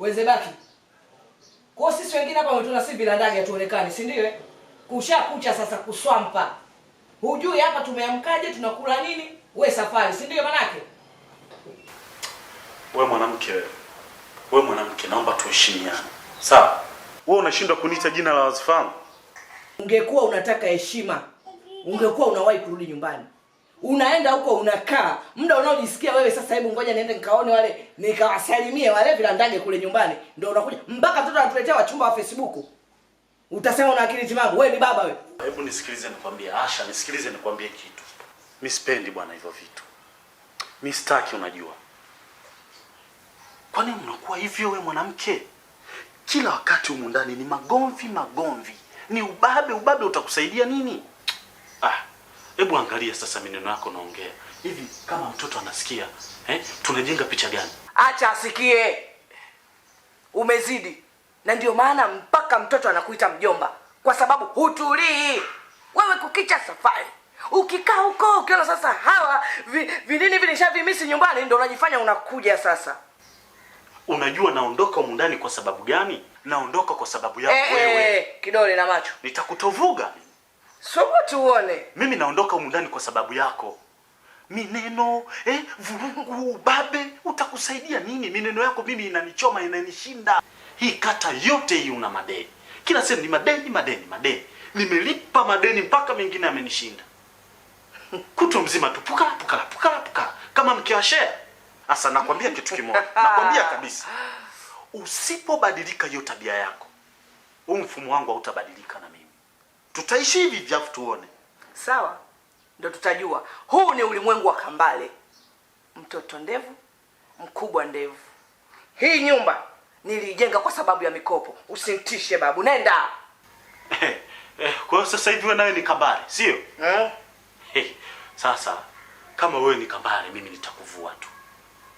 Weze baki. Kwa hiyo sisi wengine hapa tuna si vilandage hatuonekani, si ndio? Eh? Kushakucha sasa kuswampa. Hujui hapa tumeamkaje, tunakula nini? We safari, si ndio manake? Wewe mwanamke wewe. Wewe mwanamke, naomba tuheshimiane. Sawa? Wewe unashindwa kuniita jina la wazifahamu? Ungekuwa unataka heshima, ungekuwa unawahi kurudi nyumbani. Unaenda huko unakaa muda unaojisikia wewe. Sasa hebu ngoja niende nikaone wale, nikawasalimie wale vilandage kule nyumbani, ndio unakuja mpaka mtoto anatuletea wachumba wa Facebook. Utasema una akili timamu? Wewe ni baba wewe. Hebu nisikilize nikwambie, Asha, nisikilize nikwambie kitu. Mimi sipendi bwana hivyo vitu. Mimi sitaki, unajua. Kwani mnakuwa hivyo wewe mwanamke? Kila wakati humu ndani ni magomvi magomvi. Ni ubabe ubabe, utakusaidia nini? Ah, hebu angalia sasa maneno yako naongea. Hivi kama mtoto anasikia, eh, tunajenga picha gani? Acha asikie. Umezidi. Na ndio maana mpaka mtoto anakuita mjomba kwa sababu hutulii. Wewe kukicha safari. Ukikaa huko ukiona sasa hawa vinini vilishavimisi nyumbani ndio unajifanya unakuja sasa. Unajua naondoka humu ndani kwa sababu gani? Naondoka kwa sababu yako wewe. Kidole na macho. Nitakutovuga. Somo tuone. Mimi naondoka humu ndani kwa sababu yako. Mineno, vurugu, ubabe, utakusaidia nini? Mineno yako mimi inanichoma, inanishinda. Hii kata yote hii una madeni. Kila sehemu ni madeni, madeni, madeni. Nimelipa madeni mpaka mengine amenishinda. Kutu mzima tu pukala pukala pukala pukala kama mke wa share. Sasa nakwambia kitu kimoja. Nakwambia kabisa. Usipobadilika hiyo tabia yako, huu mfumo wangu hautabadilika na mimi. Tutaishi hivi hivi afu tuone. Sawa? Ndio tutajua. Huu ni ulimwengu wa kambale. Mtoto ndevu, mkubwa ndevu. Hii nyumba niliijenga kwa sababu ya mikopo. Usinitishe babu, nenda. Kwa hiyo sasa hivi wewe nawe ni kambale, sio? Eh? Hey, sasa kama wewe ni kambale mimi nitakuvua tu.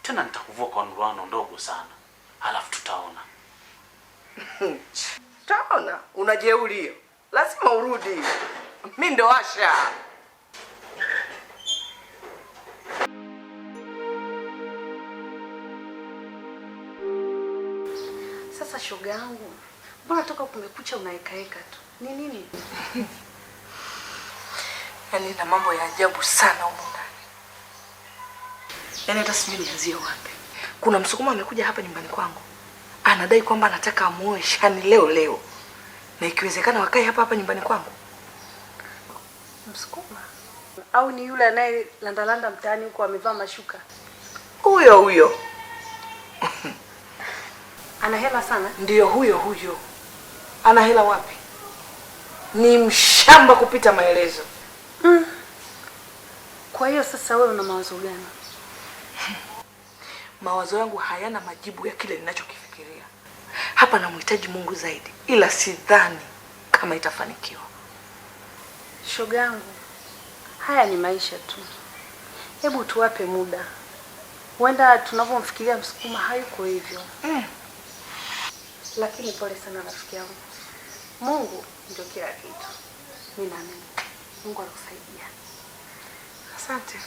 Tena nitakuvua kwa ndoano ndogo sana. Halafu tutaona. Tutaona. Una jeuri hiyo. Lazima urudi. Mimi ndo Asha. Sasa shoga yangu, mbona toka kumekucha unaekaeka tu? Ni nini? Yaani na mambo ya ajabu sana humu ndani. Yaani hata sijui nianzie wapi. Kuna Msukuma amekuja hapa nyumbani kwangu. Anadai kwamba anataka amuoe Shani leo leo. Na ikiwezekana wakae hapa hapa nyumbani kwangu. Msukuma? Au ni yule anayelandalanda mtaani huko amevaa mashuka? Huyo huyo. Ana hela sana? Ndiyo huyo huyo. Ana hela wapi? Ni mshamba kupita maelezo. Kwa hiyo sasa wewe una mawazo gani? Mawazo yangu hayana majibu ya kile ninachokifikiria. Hapa namhitaji Mungu zaidi, ila sidhani kama itafanikiwa. Shoga yangu, haya ni maisha tu. Hebu tuwape muda. Huenda tunavyomfikiria Msukuma hayuko hivyo. Lakini pole sana rafiki yangu. Mungu ndio kila kitu. Mimi naamini Mungu atakusaidia. Asante.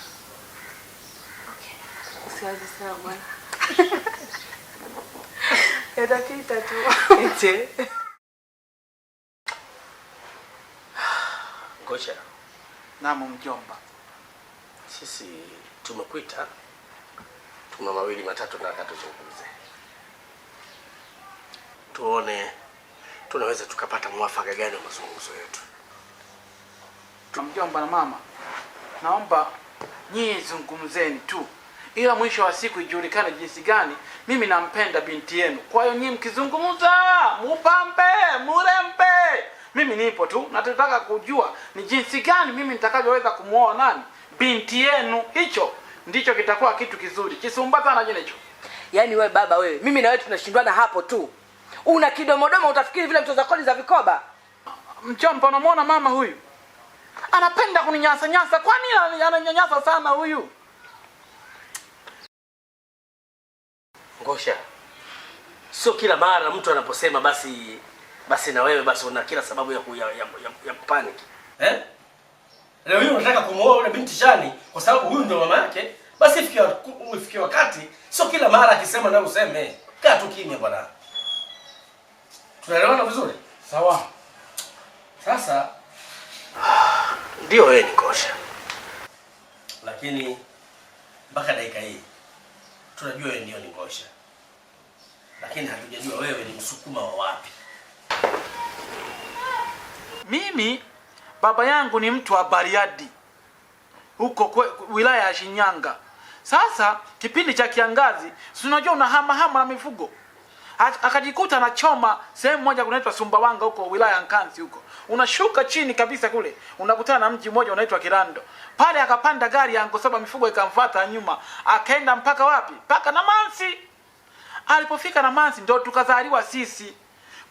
Okay. Usiwaze sana bwana. Yatapita tu. Ete. Kocha. Naam mjomba. Sisi tumekuita, tuna mawili matatu nataka tuzungumze. Tuone tunaweza tukapata mwafaka gani wa mazungumzo yetu. Mjomba na mama, naomba nyinyi zungumzeni tu, ila mwisho wa siku ijulikane jinsi gani mimi nampenda binti yenu. Kwa hiyo nyinyi mkizungumza mupambe murembe, mimi nipo tu, nataka kujua ni jinsi gani mimi nitakavyoweza kumuoa nani binti yenu. Hicho ndicho kitakuwa kitu kizuri. Kisumba sana jina hicho. Yaani wewe baba wewe, mimi na wewe tunashindwana hapo tu. Una kidomodomo utafikiri vile mtoza kodi za vikoba. Mjomba, unamwona mama huyu anapenda kuninyasa nyasa. Kwa nini ananyanyasa sana huyu? Ngosha, sio kila mara mtu anaposema basi na wewe basi una kila sababu ya kupanic. Eh? Leo hii unataka kumuoa yule binti Shani kwa sababu huyu ndio mama yake. Basi ifikie wakati sio kila mara akisema na useme. Kaa tu kimya bwana. Tunaelewana vizuri? Sawa. Sasa ndio wewe ni Ngosha, lakini mpaka dakika hii tunajua wewe ndio ni Ngosha, lakini hatujajua wewe ni Msukuma wa wapi. Mimi baba yangu ni mtu wa Bariadi huko wilaya ya Shinyanga. Sasa kipindi cha kiangazi, si unajua unahamahama na mifugo, akajikuta anachoma sehemu moja kunaitwa Sumbawanga huko wilaya ya Nkasi huko. Unashuka chini kabisa kule unakutana na mji mmoja unaitwa Kirando. Pale akapanda gari ya Ngosaba, mifugo ikamfuata nyuma, akaenda mpaka wapi? Mpaka Namansi. Alipofika Namansi ndo tukazaliwa sisi.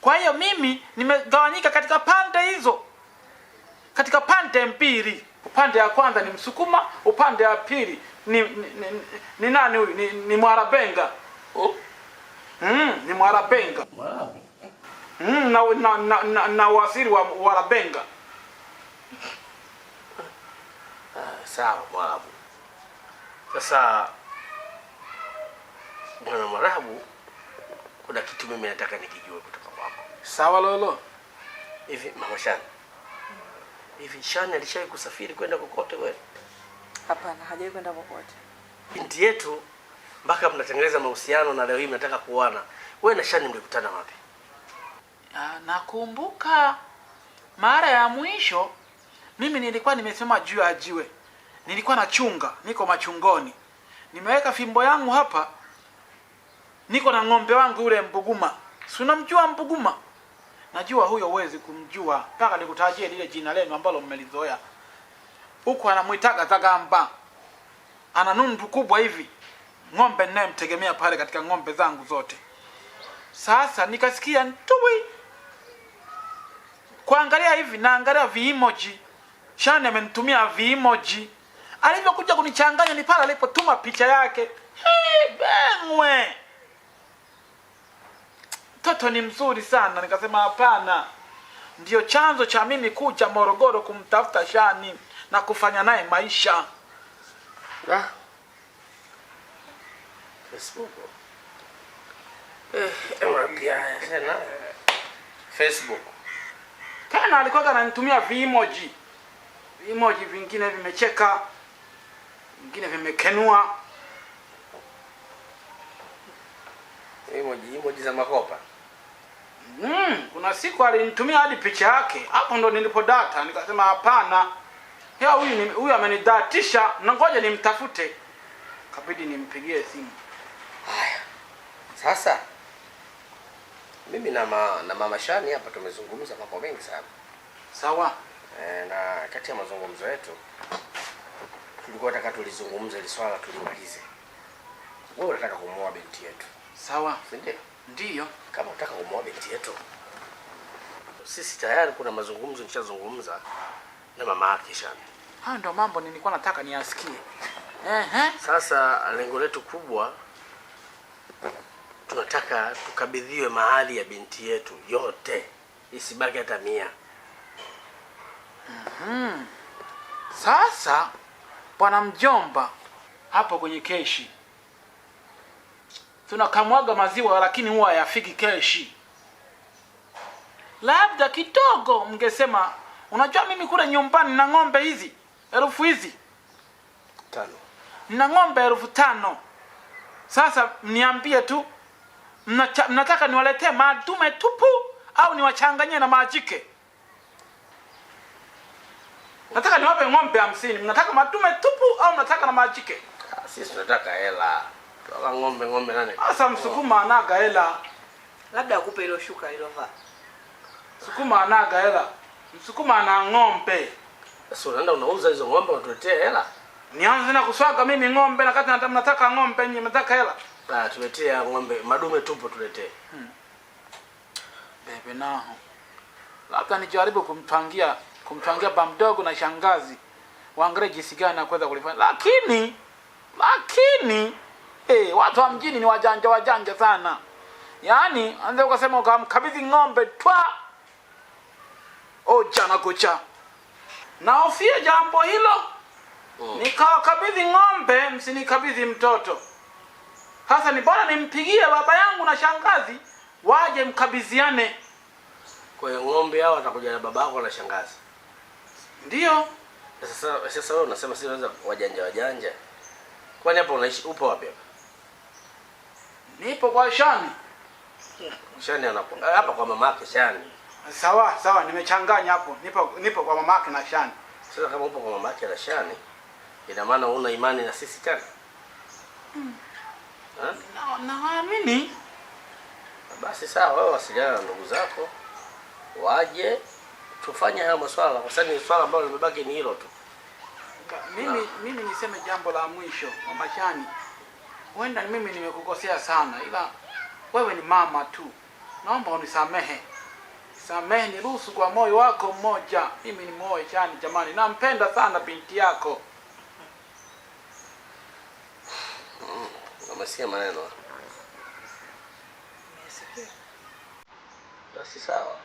Kwa hiyo mimi nimegawanyika katika pande hizo, katika pande mbili. Upande ya kwanza ni Msukuma, upande ya pili ni nani huyu? Ni Mwarabenga. Oh. Ni Mwarabenga. Mwarabu. Na wasiri wa Mwarabenga. Sawa Mwarabu. Sasa bwana Mwarabu, kuna kitu mimi nataka nikijue kutoka kwako. Sawa Lolo. Hivi mama Shani, hivi Shani alishawahi kusafiri kwenda kokote kweli? Hapana, hajawahi kwenda popote. Binti yetu mpaka mnatengeneza mahusiano na leo hii mnataka kuoana. Wewe na Shani mlikutana wapi? Nakumbuka mara ya mwisho mimi nilikuwa nimesema juu ya jiwe. Nilikuwa nachunga, niko machungoni. Nimeweka fimbo yangu hapa. Niko na ng'ombe wangu yule Mbuguma. Si unamjua Mbuguma? Najua huyo huwezi kumjua mpaka nikutajie lile jina lenu ambalo mmelizoea. Huko anamuitaga Zagamba. Ana nundu kubwa hivi. Ng'ombe ninayemtegemea pale katika ng'ombe zangu zote. Sasa nikasikia ntui. Kuangalia hivi naangalia vi-emoji. Shani amenitumia vi-emoji. Alivyokuja kunichanganya ni pale alipotuma picha yake. Hey, bengwe. Mtoto ni mzuri sana. Nikasema hapana. Ndio chanzo cha mimi kuja Morogoro kumtafuta Shani na kufanya naye maisha. Facebook. Tena Facebook. Tena alikuwa ananitumia vi-emoji. Vi-emoji vingine vimecheka, vingine vimekenua. Emoji za makopa. Kuna siku alinitumia hadi picha yake. Hapo ndo nilipodata, nikasema hapana. Ya huyu amenidatisha, na ngoja nimtafute. Kabidi nimpigie simu. Haya. Sasa mimi na mama Shani hapa tumezungumza mambo mengi sana. Sawa. Na kati ya mazungumzo yetu tulikuwa tunataka tulizungumze ile swala tulimalize. Wewe unataka kumuoa binti yetu. Sawa. Si ndio? Ndio. Kama unataka kumuoa binti yetu, sisi tayari kuna mazungumzo nishazungumza na mama yake Shani. Hayo ndio mambo nilikuwa nataka niasikie. Sasa lengo letu kubwa tunataka tukabidhiwe mahali ya binti yetu yote, isibaki hata 100. Sasa bwana mjomba, hapo kwenye keshi tunakamwaga maziwa, lakini huwa hayafiki keshi. Labda kidogo mngesema, unajua mimi kule nyumbani na ng'ombe hizi elfu hizi 5. Na ng'ombe 5,000. Sasa niambie tu, mnataka niwaletee madume tupu au niwachanganyie na majike? Nataka niwape ng'ombe 50. Mnataka madume tupu au mnataka na majike? Sisi tunataka hela. Tunataka ng'ombe nani? Sasa Msukuma anaga hela. Labda akupe hilo shuka alilovaa. Msukuma anaga hela. Msukuma ana ng'ombe. Sasa unaenda unauza hizo ng'ombe unatuletea hela? Nianze na kuswaga mimi ng'ombe na kati mnataka ng'ombe nyinyi mnataka hela. Tuletea ng'ombe madume tupu tuletee. Bebe naho. Labda nijaribu kumtwangia ba mdogo na shangazi. Waangalie jinsi gani na kuweza kulifanya. Lakini watu wa mjini ni wajanja sana. Yaani anza ukasema ukamkabidhi ng'ombe twa. Oja na kocha. Naofia jambo hilo. Nikawakabidhi ng'ombe, msinikabidhi mtoto. Sasa ni bora nimpigie baba yangu na shangazi waje mkabidhiane. Kwa hiyo ng'ombe hao watakuja na babako na shangazi. Ndio. Sasa wewe unasema sisi tunaweza wajanja wajanja. Kwani hapo unaishi upo wapi hapa? Nipo kwa Shani. Shani anapo hapa kwa mamake Shani. Sawa sawa, nimechanganya hapo. Nipo kwa mamake na Shani. Sasa kama upo kwa mamake na Shani, ina maana huna imani na sisi tena? Naamini. Basi sawa, wewe wasiliana na ndugu zako waje tufanye hayo maswala, kwa sababu ni swala ambalo limebaki ni hilo tu. Mimi niseme jambo la mwisho, Mama Shani. Huenda mimi nimekukosea sana, ila wewe ni mama tu. Naomba unisamehe. Samehe, niruhusu kwa moyo wako mmoja. Mimi ni moyo Shani jamani. Nampenda sana binti yako. Umesikia maneno? Nimesikia. Basi sawa.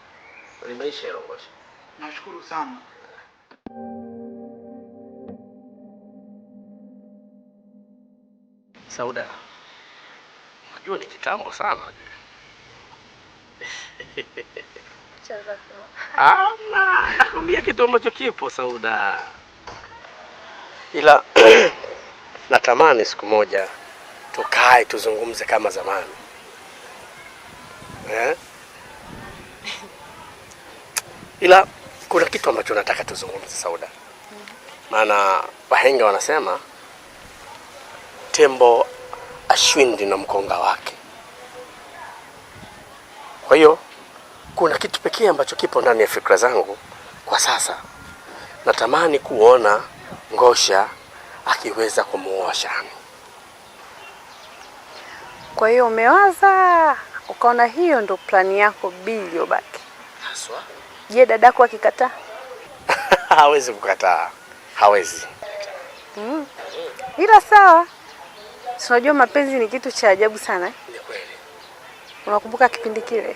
Limeisha hilo ngoja. Nashukuru sana. Sauda, unajua ni kitambo sana. Nakwambia kitu ambacho kipo Sauda. Ila natamani siku moja tukae tuzungumze kama zamani. Ila kuna kitu ambacho nataka tuzungumze Sauda. Maana wahenga wanasema tembo ashwindi na mkonga wake. Kwa hiyo kuna kitu pekee ambacho kipo ndani ya fikra zangu kwa sasa. Natamani kuona Ngosha akiweza kumuoa Shani. Kwa hiyo umewaza ukaona hiyo ndo plani yako B iliyobaki. Haswa. Je, dadako akikataa? Hawezi kukataa. Hawezi. Ila sawa. Si unajua mapenzi ni kitu cha ajabu sana eh? Ni kweli. Unakumbuka kipindi kile?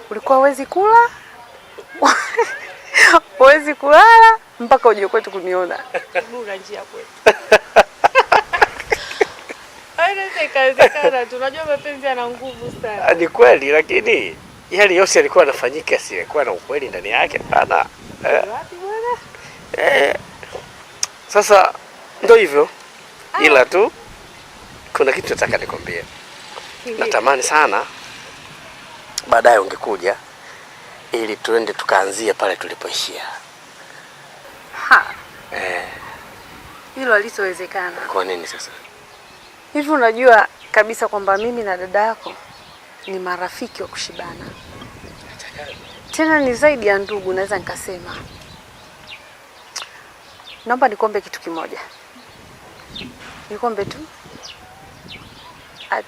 Ulikuwa huwezi kula? Huwezi kulala mpaka uje kwetu kuniona. Bora njia kwetu. Haina ikawezekana tu. Unajua mapenzi yana nguvu sana. Ni kweli, lakini yale yote yalikuwa yanafanyika si yalikuwa na ukweli ndani yake sana. Wapi bwana? Sasa ndio hivyo. Ila tu kuna kitu nataka nikwambie. Natamani sana baadaye ungekuja ili tuende tukaanzie pale tulipoishia. Ha. Hilo halitowezekana. Kwa nini sasa? Hivi unajua kabisa kwamba mimi na dada yako ni marafiki wa kushibana. Tena ni zaidi ya ndugu, naweza nikasema. Naomba nikombe kitu kimoja. Nikombe tu.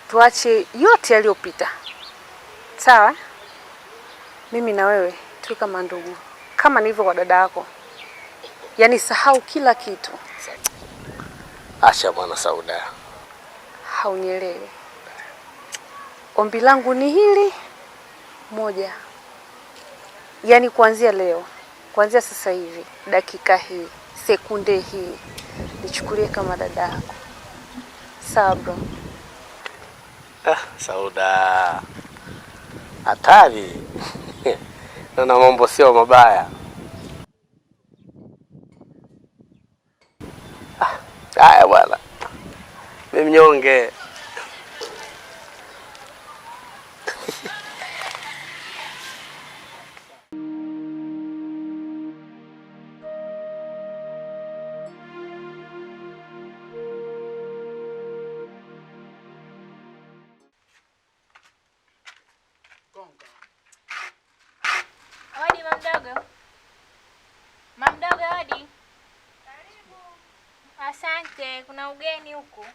Tuache yote yaliyopita. Sawa? Mimi na wewe tu kama ndugu. Kama nilivyo kwa dada yako. Yaani sahau kila kitu. Acha bwana Sauda. Haunielewi. Ombi langu ni hili moja. Yaani kuanzia leo, kuanzia sasa hivi, dakika hii, sekunde hii, nichukulie kama dada yako. Sawa bro? Sauda. Hatari. Na mambo sio mabaya. Haya bwana. Mimi mnyonge. Odi mamdogo. Mamdogo odi. Karibu. Asante, kuna ugeni huku.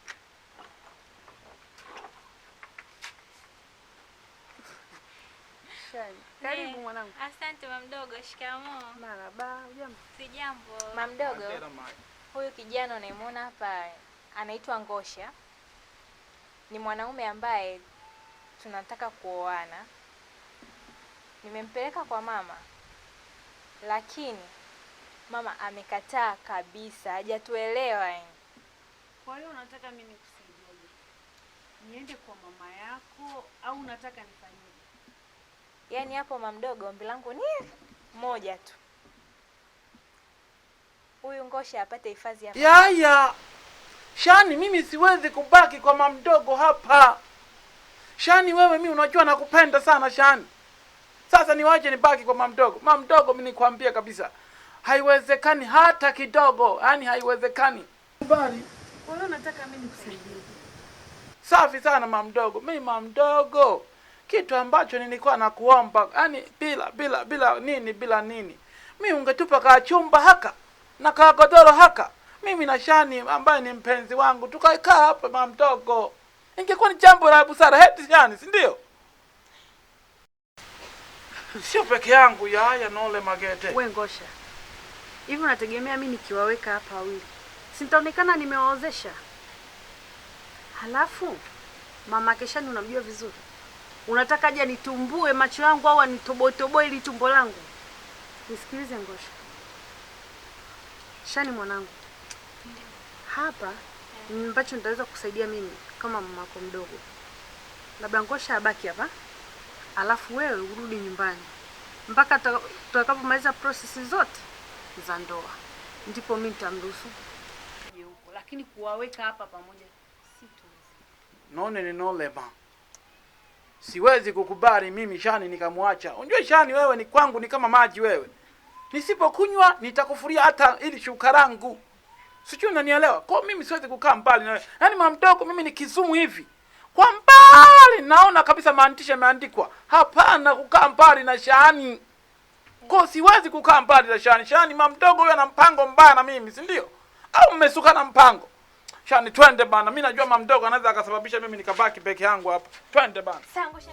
Karibu mwanangu. Asante mamdogo, shikamoo. Marhaba, hujambo? Sijambo. Mamdogo. Huyu kijana unayemuona hapa anaitwa Ngosha. Ni mwanaume ambaye tunataka kuoana. Nimempeleka kwa mama. Lakini mama amekataa kabisa, hajatuelewa yani. Kwa hiyo unataka mimi nikusaidieje? Niende kwa mama yako au unataka nifanyeje? Yaani hapo mamdogo, ombi langu ni moja tu, huyu Ngosha apate hifadhi hapa. Yaya, Shani, mimi siwezi kubaki kwa mamdogo hapa. Shani wewe, mimi unajua nakupenda sana Shani. Sasa niwache nibaki kwa mamdogo? Mamdogo, mimi nikwambia kabisa, haiwezekani hata kidogo, yaani haiwezekani. Kubali. Kwa hiyo unataka mimi nikusaidie? Safi sana mamdogo. Mimi mamdogo, kitu ambacho nilikuwa nakuomba, yaani bila bila bila nini bila nini, mimi ungetupa kaa chumba haka na kaa godoro haka, mimi na Shani ambaye ni mpenzi wangu tukakaa hapa mamdogo, ingekuwa ni jambo la busara. Heti Shani, si ndio? Sio peke yangu yaya nole magete. We Ngosha, hivi unategemea mimi nikiwaweka hapa wawili si nitaonekana nimewaozesha? Halafu mama Keshani unamjua vizuri, unataka aje nitumbue macho yangu au anitoboetoboe ili tumbo langu? Nisikilize Ngosha, Shani mwanangu, hapa ambacho nitaweza kusaidia mimi kama mamako mdogo, labda Ngosha abaki hapa, alafu wewe urudi nyumbani mpaka tutakapomaliza prosesi zote za ndoa, ndipo mimi nitamruhusu huko, lakini kuwaweka hapa pamoja sitoweza. None ni nolema. Siwezi kukubali mimi Shani nikamwacha. Unajua Shani wewe ni kwangu ni kama maji wewe. Nisipokunywa nitakufuria hata ili shuka langu. Sijui unanielewa? Kwa mimi siwezi kukaa mbali na wewe. Yaani mama mdogo mimi ni kizumu hivi. Kwa mbali naona kabisa maandishi yameandikwa. Hapana kukaa mbali na Shani. Kwa siwezi kukaa mbali na Shani. Shani mama mdogo huyo ana mpango mbaya na mimi, si ndio? Au mmesuka na mpango? Shani twende bana. Mimi najua mama mdogo anaweza akasababisha mimi nikabaki peke yangu hapa. Twende bana. Sawa Ngosha.